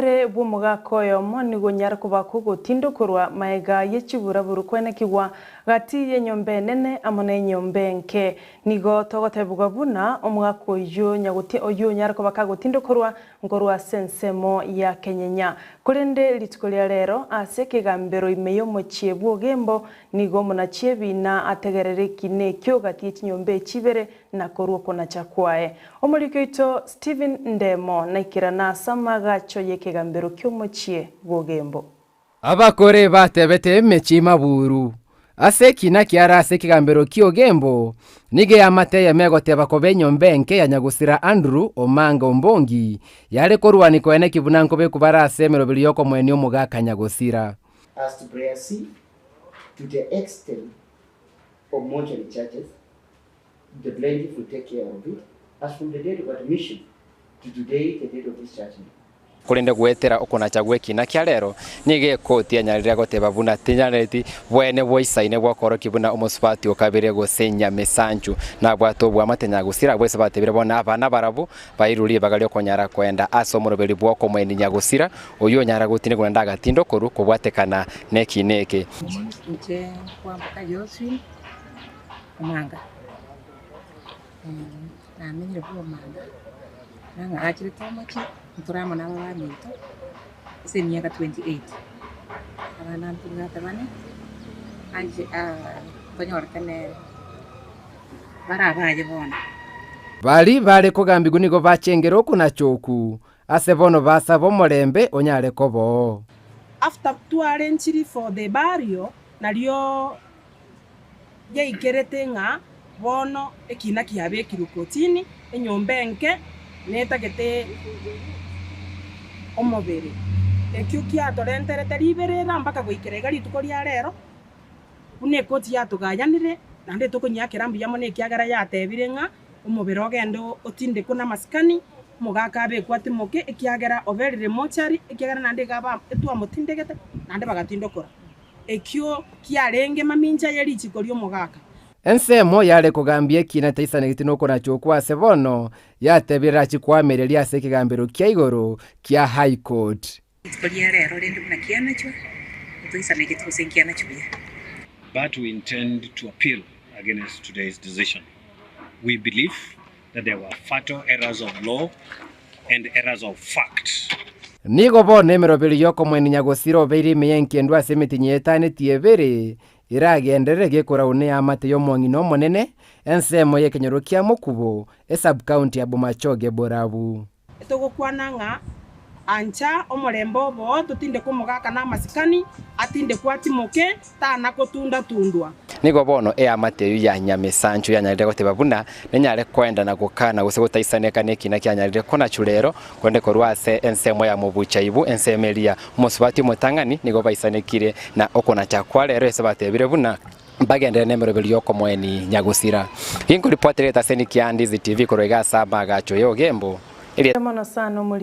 Omobere bw'omogaka oyomo nigo onyare koba kogotindokorwa magega ye chiburaburu kwenekigwa gati y'enyomba enene amo nenyomba enke. Nigo togotebigwa buna omogaka oyio nyagotia oyio onyare koba kagotindokorwa nkorwa ase ensemo ya kenyenya. Korende rituko ria rero ase ekegambero ime y'omochie bw'Ogembo nigo omonachi ebiina ategerere ekina ekio gati ye chinyomba echi ibere na korwa okonacha kwaye. Omoriki oito Stephen Ndemo naikerana ase amagacho y'ekegambero ki'omochie bw'Ogembo. Abakore batebete emechie maburu, Ase ekina kiare ase ekegambero ki'Ogembo, nigo eamate eyemo egoteba koba enyomba enke ya nyagusira Andrew Omanga Ombongi yare korwania koeneki buna nkobekwa bare ase emeroberi y'okomoenia omogaka nyagusira. As to prayer C, to the extent of mortuary charges, the plaintiff will take care of it as from the date of admission to today the date of this judgment. Korende goetera okonacha gw'ekiina kia rero, nigo ekoti yanyarire goteba buna tenyareti bwene bwaisaine bw'okoorokia buna omosubati o kabere gose nyamesanchu nabwate oboamate nyagusira. Abwo ase batebire bono abana barabwo bairwe ribaga ri'okonyara koenda ase omoroberi bw'okomoenia nyagusira, oyio onyara gotinigwa naende agatinda okorwa kobwatekana nekiina eke. Inche nkwamboka Josephine Omanga, namenyire buna Omanga, nang'achirete omochie, ntore amo na abaminto ase emiaka 28, abana ntobwate bane, anche ntonyorete nere, bare abaye bono. Baria bare kogambigwa nigo bachengire okonacha oku, ase bono basaba omorembe onyare koba oo. After twarenchiri for the burial, nario yaikerete ng'a bono ekina kiabekirwe kotini, enyomba enke netagete omobere. Ekio kiatorenterete riberera mpaka goikera iga rituko ria rero, buna ekoti yatogayanire, naende tokonyiakera mbuya mono ekiagera yatebire ng'a omobere ogende otindekwe namasikani, omogaka abekwe atimoke, ekiagera oberire mochari, ekiagera naende iga aba etwamotindegete, naende bagatindokora. Ekio kiarenge mamincha ye richiko ri'omogaka. Ensemo yare kogambia ekiina taisanegeti nokonacha okwo ase bono, yatebire erachie koamereria ase ekegambero kia igoro kia High Court. Rituko ria rero rende buna kianachwa, ntoisanegeti gose nkianachwa buya. But we intend to appeal against today's decision. We believe that there were fatal errors of law and errors of fact. Nigo bono emeroberi y'okomoenia gosira obeire ime y'engendu ase emitinyi etanetie ebere, eragenderere gekorauna eamate y'omong'ina omonene, ensemo y'ekenyoro kia Mokubo, esub-county ya Bomachoge Borabu. Togokwana ng'a ancha omorembe oboo, totindeke omogaka namasikani, atindekwe atimoke, tana gotunda-tundwa. Nigo bono eamate eyio ya nyamesancho yanyarire goteba buna nenyare koenda na gokana gose gotaisaneka nekina kianyarire konachwa rero, korende korwa ase ensemo ya mobuchaibu, ensemo eria omosubati omotang'ani, nigo baisanekire na okonacha kwa rero ase batebire buna mbagenderere nemeroberi y'okomoeni nyagusira. Ginkoripotera egetaseni kia Ndizi TV korwa iga ase amaagacho ya Ogembo, Mono sana omoriri.